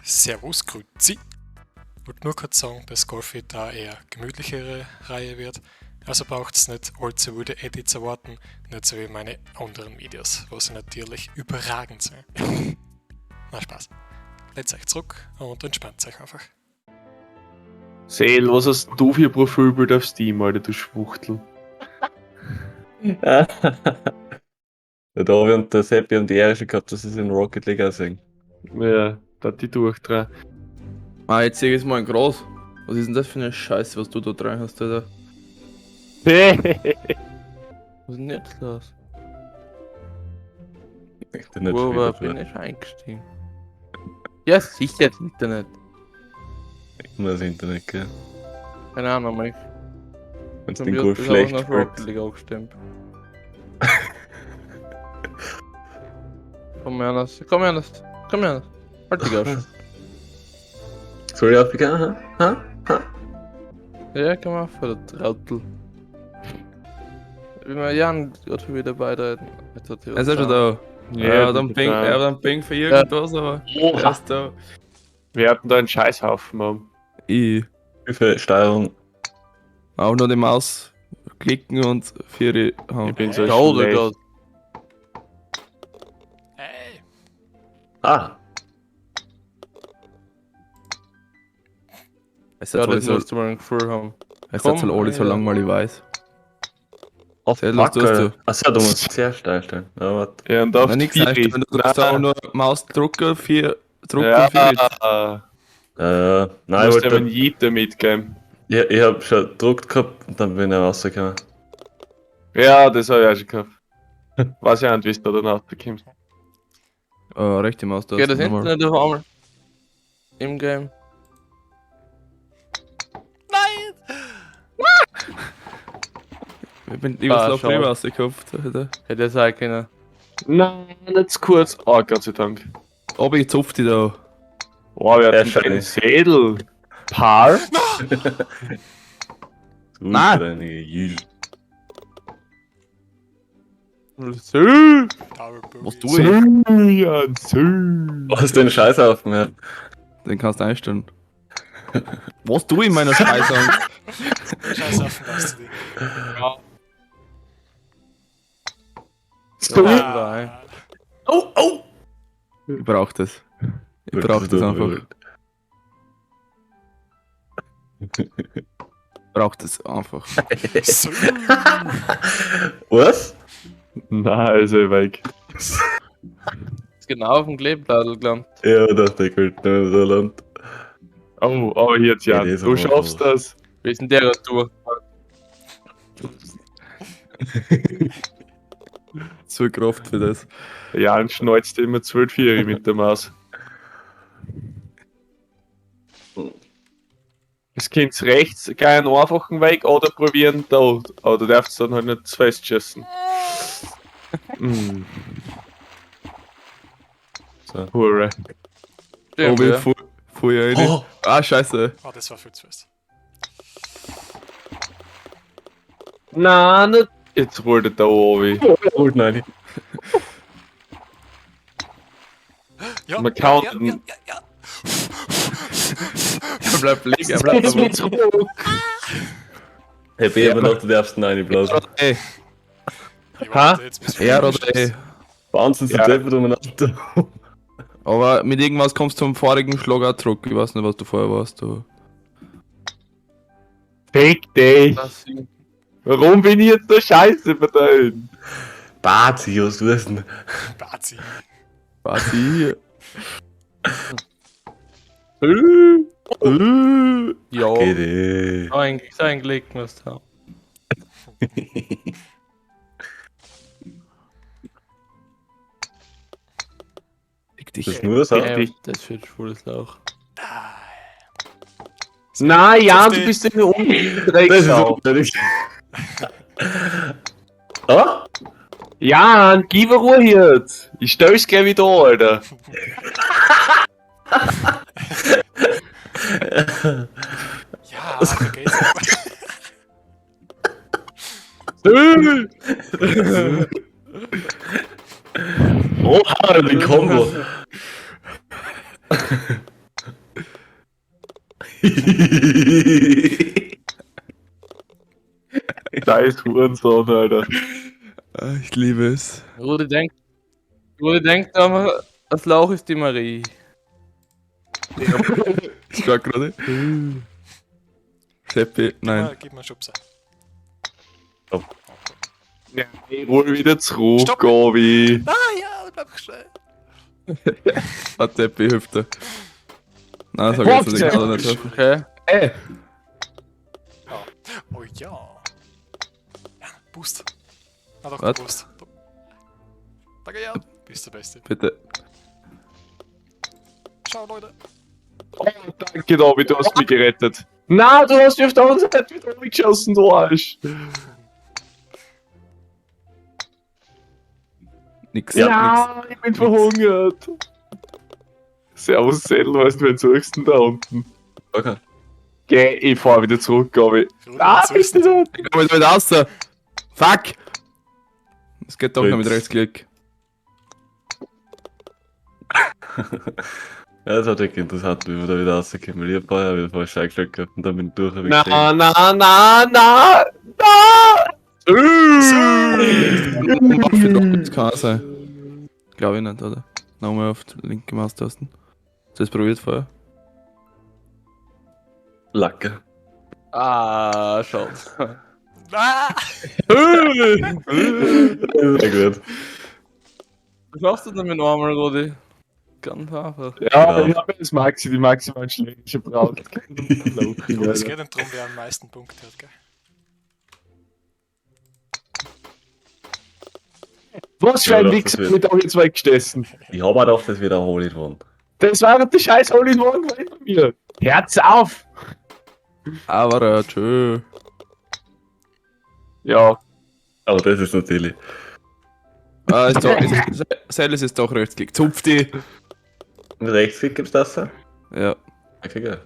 Servus, Grüezi. Wollte nur kurz sagen, dass Golfi da eher gemütlichere Reihe wird. Also braucht's nicht allzu wilde Edits erwarten, nicht so wie meine anderen Videos, wo sie natürlich überragend sind. Na Spaß. Lehnt euch zurück und entspannt euch einfach. Seel, was hast du für Profilbild auf Steam, Alter, du Schwuchtel? Der Davi und der Seppi haben die Ehre schon gehabt, dass sie es in Rocket League auch sehen. Ja, da die durchdrehen. Ah, jetzt sehe ich es mal in groß. Was ist denn das für eine Scheiße, was du da drin hast, Alter? Was ist denn jetzt los? Ich bin nicht Wo schon wieder bin ich eingestiegen? Ja, sicher, das Internet. Immer das Internet, gell? Keine Ahnung, ich Wenn's den Golf schlecht auf Rocket spielt. League angestimmt. Komm, Jonas, komm, Jonas, komm, Jonas. Halt dich auf. Soll ich aufgehen? Ha? Ha? Ha? Ja, komm auf, der Trottel. Wie wir Jan gerade schon wieder beitreten. Jetzt hat Er ist ja schon da. Ja, Er hat einen Ping, er hat einen Ping für irgendwas, aber er ist da. Wir hatten da einen Scheißhaufen, Mann. Ich. Hilfe, Steuerung. Auch nur die Maus klicken und vier haben. Ich bin so Da, oder schlecht. grad. Hey! Ah! Es Ja, hat alle das so, musst du mal ein Gefühl haben. es hat Komm, alle so ja. lang mal ich weiß. Oh, Sel, was fuck, tust Alter. du? Achso, du musst zuerst einstellen. Ja, warte. Ja, und auf Nein, nix vier. einstellen, du drückst auch nur Maus drucken, vier, drucken, Ja, vier. Nein, du ich musst ja wollte. einen Jeter mitgeben. Ja, ich hab schon gedruckt gehabt und dann bin ich rausgekommen. Ja, das hab ich auch schon gehabt. Weiß ich auch nicht, wie du da danach kommst. Rechte Maus da. Geht das Internet auf einmal? Im Game. Nein! Ich bin über Ah, das Loch schade. drüber rausgekopft, Alter. Hätte es auch können. Nein, nicht zu kurz. Oh, Gott sei Dank. Aber ich zupf die da. Wow, wir Ja, hatten schade. einen Sädel. Paar? Du Nein. kleine Jüll. So. Was tu ich? Ja, so. Was denn Scheißhaufen, ja? Den kannst du einstellen. Was tu ich in meiner Scheiße? Scheiß auf den darfst du dich. So. Ah. Oh, oh! Ich brauch das. Ich brauch das einfach. Ich brauch das einfach. So. Was? Nein, also weg. Ist genau auf dem Kleeblattl gelandet. Ja, ich dachte, ich wollte nicht mehr so Land. Oh, oh, jetzt ja. Ja, das ist Du aber schaffst was. das. Wie ist denn der gerade durch? Zu Kraft für das. Jan schneuzt immer 12 Vieri mit der Maus. Es könnt rechts gleich einen einfachen Weg oder probieren da. Aber du darfst dann halt nicht zu fest schießen. Mm. So. Hure. Stimmt, Oh, ja. ich voll, voll rein. Oh. Ah, scheiße. Oh, das war viel zu fest. Nein, nicht. Jetzt rollt er da runter. Holt nein. Ja, Man kann- ja, ja, ja, ja. Er bleibt liegen, er bleibt aber. zurück. Hey, B, aber noch, du darfst nein blasen. Ey, Ich Ha? warte jetzt, bis R oder E. Bouncen sie Ja. deppert umeinander. Aber mit irgendwas kommst du zum vorigen Schlag auch zurück. Ich weiß nicht, was du vorher warst. Aber Fick dich. Das Warum bin ich jetzt so scheiße bei denen? Bazi, was tust du denn? Bazi. Party. Ja. Geht eh. So ein, so ein Glück musst du haben. Fick dich. Das ist nur so. Ey, das wird schwules Lauch. Nein, Jan, du bist eine ungeile Das ist Drecksau. unnötig. Ah? Jan, gib mir Ruhe jetzt. Ich stell's gleich wieder an, Alter. Ja, vergiss. Oha, die Kombo. Scheiß Hurensohn, Alter. Ah, ich liebe es. Rudi denkt einfach, das Lauch ist die Marie. Stark gerade. Seppi, nein. Ah, gib mir einen Schubser. Stopp. Ja, ich roll wieder zurück, Stopp. Gabi. Ah ja, bleib schnell. Hat Seppi Hüfte. Nein, sag jetzt nicht, kann er nicht helfen. Okay. Ey! Oh ja. Ja, Boost. Na doch, Was? Boost. Danke, Jan. Bist der Beste. Bitte. Ciao, Leute. Oh, danke, Davi, du hast mich gerettet. Na, du hast mich auf der anderen Seite wieder geschossen, du Arsch. Nix. Ja, ich bin verhungert. Servus, Zettel, weißt du, wen suchst du denn da unten? Okay. Geh, ich fahr wieder zurück, Gabi. Rudi, Ah, was bist du suchst da? Nix. Ich komm jetzt wieder raus. Fuck! Es geht doch noch mit Jetzt. Rechtsklick. Ja, das war wirklich interessant, wie wir da wieder rausgekommen. Ich hab vorher wieder voll stark Glück gehabt und dann bin ich durch. hab ich Na, gesehen. na, na, na, na! Das kann auch sein. Glaube ich nicht, oder? Nochmal auf die linke Maustasten. Hast du das probiert vorher? Lacke. Ah, schaut. Ah! Sehr gut. Was machst du denn mit einmal, Rudi? Ganz einfach. Ja, ich hab das Maxi, die maximalen Schläge gebraucht. Es geht nicht darum, wer am meisten Punkte hat, gell? Was für ein Ja, das Wichser wird- mit auch jetzt weggestessen. Ich hab auch gedacht, das wird ein Hole in One. Das war die scheiß Hole in One von mir. Herz auf! Aber tschö. Ja, Aber das ist natürlich. Ah, ist doch, Celis ist doch Rechtsklick. Zupf die! Mit Rechtsklick gibt's das da? Ja. Okay, geil.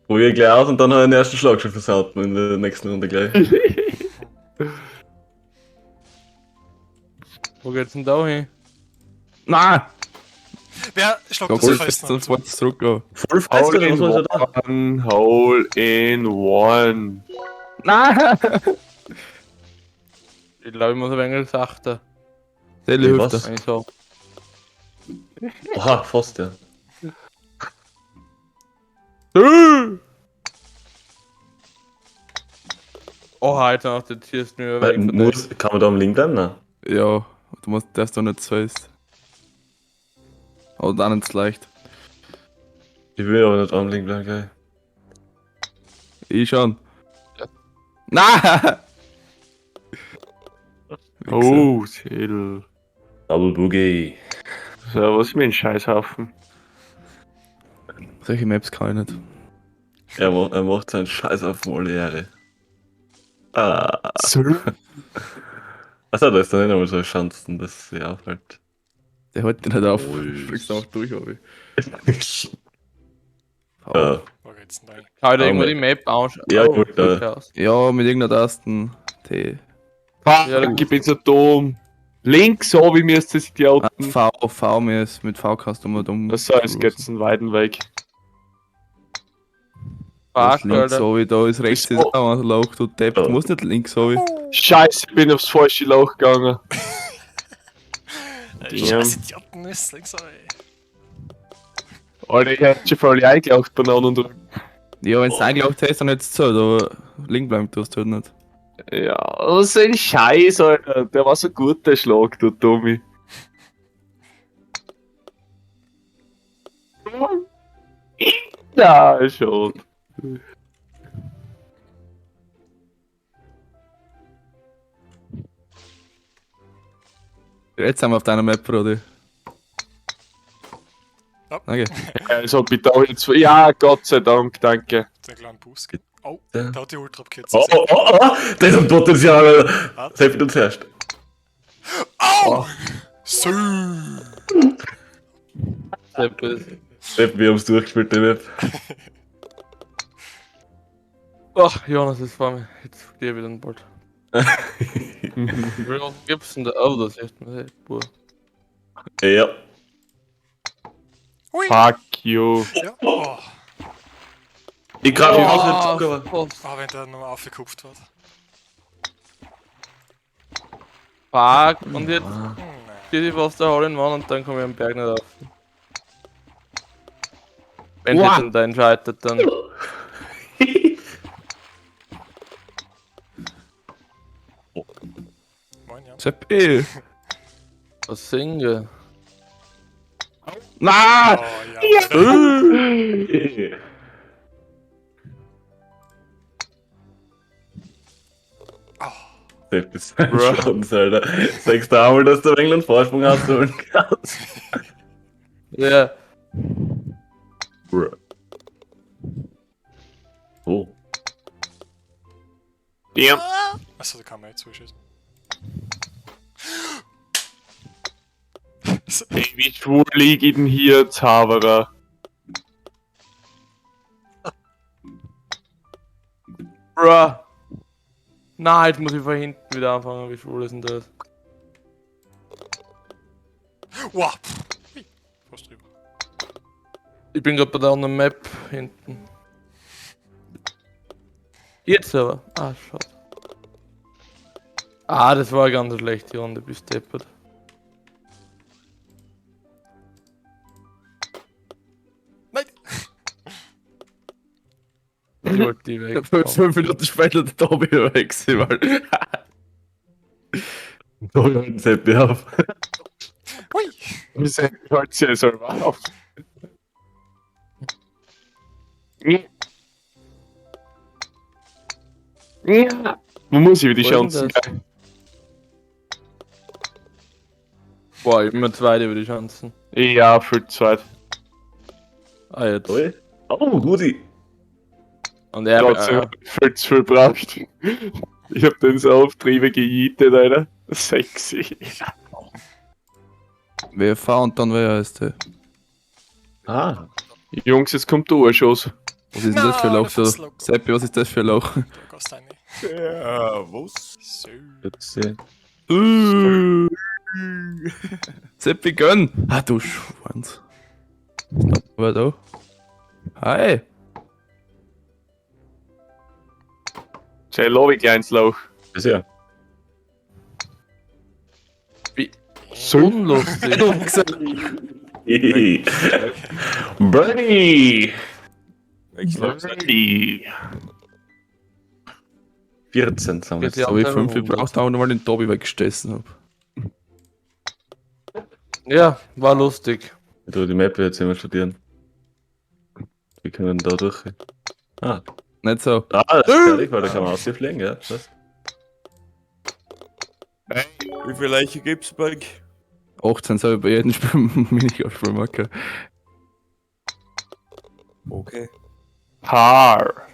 Probier gleich aus und dann habe ich den ersten Schlag schon versaut in der nächsten Runde gleich. Wo geht's denn da hin? Na! Wer schlagt Da das ist fest? sonst wollte ich zurückgehen. Voll fest, Hole oder in was war da? One, Hole in One. Na! Ich glaube, ich muss ein wenig sachter. Sally Ey, Hüfte. was? Wenn ich so. Oha, fast, ja. Oh, jetzt noch der Tier ist mir Weil, weg. Muss, kann man da am Link bleiben? Nein. Ja, du musst darfst doch nicht so ist. Oder auch nicht so leicht. Ich will aber nicht am Link bleiben, gell. Ich schon. Na! Oh, Zähl. Double Boogie. So, was ist mit dem Scheißhaufen? Solche Maps kann ich nicht. Er macht seinen Scheiß auf Moliere. Ah. So. Achso, da ist dann nicht einmal so Chancen, dass sie aufhält. Der hält dich nicht auf. Ui. Springst auch durch, hab ich. Ja. Wo geht's denn da hin? Kann ich da Oh, irgendwo die Map anschauen? Ja, Oh, gut, okay aus. Ja, mit irgendeiner Tasten. T. Fuck, ich bin so dumm. Links, so wie mir ist das Ah, Idioten. V, V, mir ist mit V kannst du mal dumm. Achso, es geht einen weiten Weg. Fuck, Links Alter. so wie da ist rechts ist auch ein Loch, du Depp. Du musst nicht links so wie. Scheiße, ich bin aufs falsche Loch gegangen. Ey, Scheiß Idioten ist links, ey. Alter, ich hätte schon voll eingelacht, Bananen drücken. Ja, wenn du eingelacht hast, dann hättest du zählt, aber links bleiben tust du halt nicht. Ja, was ein Scheiß, Alter. Der war so gut, der Schlag, du Dummi. Na, schon. Jetzt sind wir auf deiner Map, Brody. Ja. Danke. Also bitte auch jetzt. Ja, Gott sei Dank, danke. Den kleinen Boost. Oh, Ja. da hat die Ultra abgekürzt. Oh, oh, oh, oh, das ist ein Potenzial, Alter. Seppi, du zuerst. Oh! So. Sepp ist- Seppi, wir haben's durchgespielt, die Map. Ach, Jonas ist vor mir. Jetzt verliere ich wieder den Bolt. Wie viel gibt's denn da? Oh, das ist mir. Boah. Ja. Hui. Fuck. Fuck you. Ja. Oh. Ich grab mich auch nicht zurück, aber. Oh, Oh, wenn der nochmal aufgekupft wird. fuck. Und jetzt Nein. steht ich fast der Hole in One und dann komme ich am Berg nicht auf. Wenn Wow. jetzt da entscheidet, dann. Moin, Jan. Seppi! Was singe? Na! Oh, ja. Sepp ist ein Schwanz, Alter. Sagst du einmal, dass du England Vorsprung hast holen kannst. Ja. Bruh. Oh. Damn. Achso, da kann man jetzt zuschießen. Ey, wie schwul lieg ich denn hier, Zauberer? Bruh. Na, jetzt muss ich von hinten wieder anfangen. Wie schwul ist denn das? Wow. Ui, fast drüber. Ich bin gerade bei der anderen Map hinten. Jetzt aber. Ah, schade. Ah, das war ganz schlecht, die Runde, bist deppert. Nein! Ich wollte die weg. 5 Minuten später der Tobi weg gewesen, weil. Da hört Seppi auf. Hui! Wir sind heute ja selber auf. Ja. Man muss über die Wo ist denn Chancen das? gehen. Boah, ich bin mir zweite über die Chancen. Ja, viel zu weit. Ah, jetzt. Toll. Oh, Rudi. Und er. Trotzdem hab ich viel zu viel braucht. Ich hab den so auf Triebe gejietet, Alter. Sexy. WFV und dann WASD. Ah. Jungs, jetzt kommt der Urschuss. Was ist denn das für ein Na, Loch? der So? Fußloch. Seppi, was ist das für ein Loch? Da gehst du rein. Ja, was? So. Jetzt seh. Seppi, gönn! Ah, du Schwanz. Ist noch wer da? Hi! Sei Lobby, kleines Loch. Ist ja. So. Unlustig. Birdie! Birdie. 14 sind wir Geht ja. So wie 5 gebraucht haben, weil ich den Tobi weggestessen hab. Ja, war lustig. Ich tu die Map jetzt immer studieren. Wir können da durch. Ah, Nicht so. ah das ist fertig, weil da kann man ausfliegen, ja. Das. Wie viele Leichen gibt's, Berg? 18 soll ich bei jedem Spiel Minigolf spielen, okay. Okay. Paar.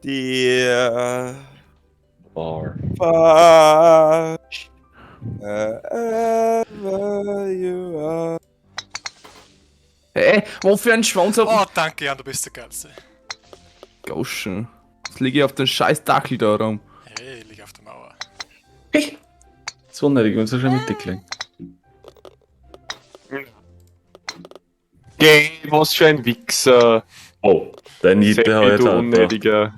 Die Bar. Far, wherever you are. Hey, wofür ein Schwanz hab Oh, danke, Jan, du bist der Geilste. Goschen. Jetzt liege ich auf den scheiß Dackel da rum. Hey, ich lieg auf der Mauer. So unnötig, wir uns schon mitgeklingt. Geh, was für ein Wichser. Oh, dein Niete Seppi, hat jetzt du auch. Unnötiger.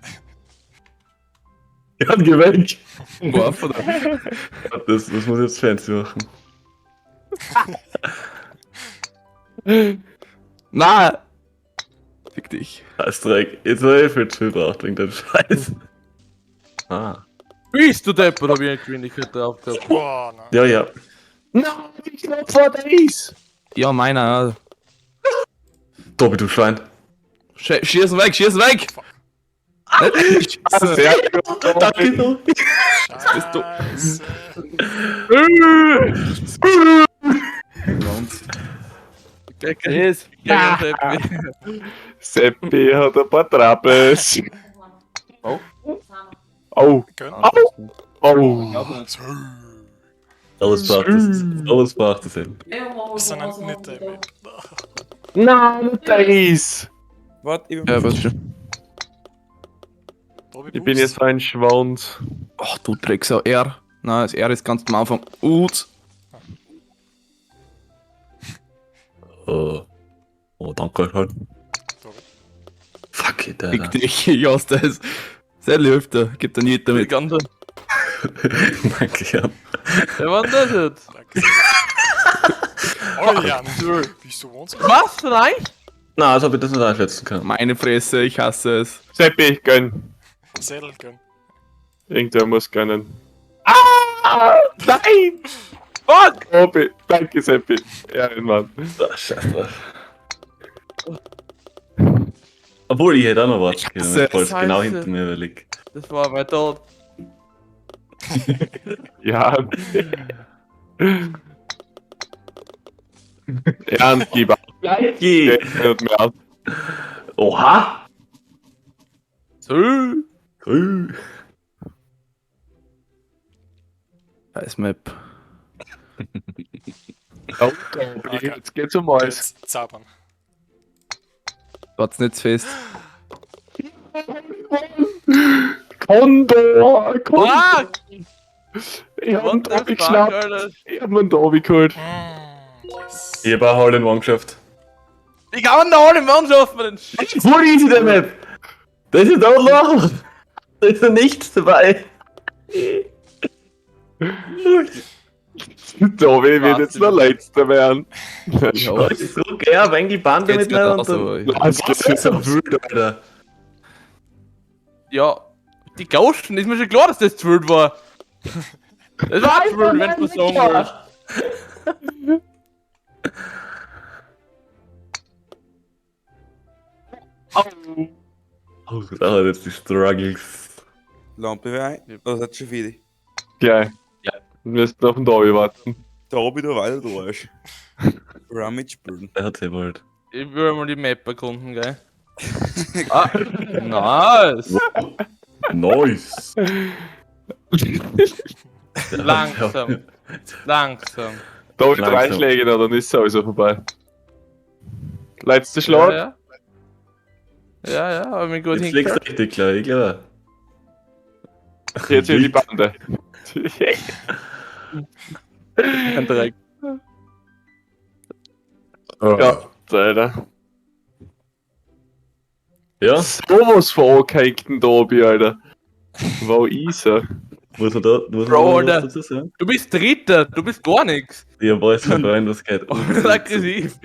Ja, geh weg. Wow, oder? Das muss ich jetzt fancy machen. Na! Fick dich. Scheiß Dreck. Jetzt habe ich viel zu viel braucht wegen dem Scheiß. Ah. Bist du deppert, hab ich eine Geschwindigkeit drauf gehabt. Boah, nein. Ja, ja. Nein, ich glaub vor das. Ja, meiner. Tobi, du Schwein. Schieß weg, schieß weg! Nicht schießen. Sehr gut. Danke, Tobi. bist du- Scheiße. Gegen Seppi. Seppi hat ein paar Trappes. Oh. Oh. Gönn. Oh. So. Alles braucht das. Alles braucht das eben. Sondern nicht der Map. Nein, nicht das. Warte, ich Ja, was schon. Tobi, Ich bin jetzt ein Schwanz. Ach du Drecksau, R. Nein, das R ist ganz am Anfang. Ut. Oh, oh danke schön. Tobi. Fuck it, Fick Alter. dich, ich hasse das. Sehr hilft dir, gib dir nichts Die damit. ganze. Danke, ja. Wer war denn das jetzt? Danke. Oh, Jan, bist du wahnsinnig? Was? Nein? Na, also hab ich das nicht einschätzen können. Meine Fresse, ich hasse es. Seppi, gönn. Sedel, gönn. Irgendwer muss gönnen. Ah! Nein! Fuck! Tobi, danke Seppi. Ehrenmann. Ah, scheiße. Obwohl, ich hätte auch noch warten können, hasse weil es es. genau Scheiße. hinter mir liegt. Das war mein Tod. Ja. Jan, gib ab. Geh. Hört mir auf. Oha! So. Grü. Scheiß Map. Oh, Tobi, jetzt geht's um alles. Jetzt zaubern. Wart's nicht zu fest. Kondor! Kondor! Fuck! Ich hab einen What the Tobi fuck, geschnappt. Alter? Ich hab einen Tobi geholt. Yes. Ich hab auch Hole in One geschafft. Ich kann da alle Mann schaffen, den Shit. Voll easy, der Map! Da ist ja ein Loch! Da ist ja nichts dabei! Null! Tobi wird jetzt der Letzte werden. Ja, Das ist so geil, wenn die Bande Jetzt mit grad und aus, dann. aber ich- Was Das ist so wild, Alter. Ja, die Gauschen, ist mir schon klar, dass das zu wild war. Das war zu wild, wenn du sagen willst. Oh, da hat jetzt die Struggles. Lampe wäre ein. Oder seid ihr schon fertig? Gleich. Ja. Wir müssen auf den Tobi warten. Tobi, du weiter, du Arsch. Rummage spielen. Der hat sie wollt. Ich will mal die Map erkunden, gell? Ah, nice. Nice! Langsam. Langsam. Tobi, drei Langsam. Schläge noch, dann ist sowieso vorbei. Letzter Schlag. Ja, ja. Ja, ja, aber mir gut Jetzt legst du hingekriegt. richtig, glaube ich, glaube. Jetzt hier die Bande. Ein Dreck. Ja, Alter. Ja, Sowas von angehängten Tobi, Alter. Wow, ist er? muss man da, muss Bro, man da Alter. was dazu sagen? Du bist Dritter, du bist gar nichts. Ich hab alles verloren, was geht. Oh, aggressiv.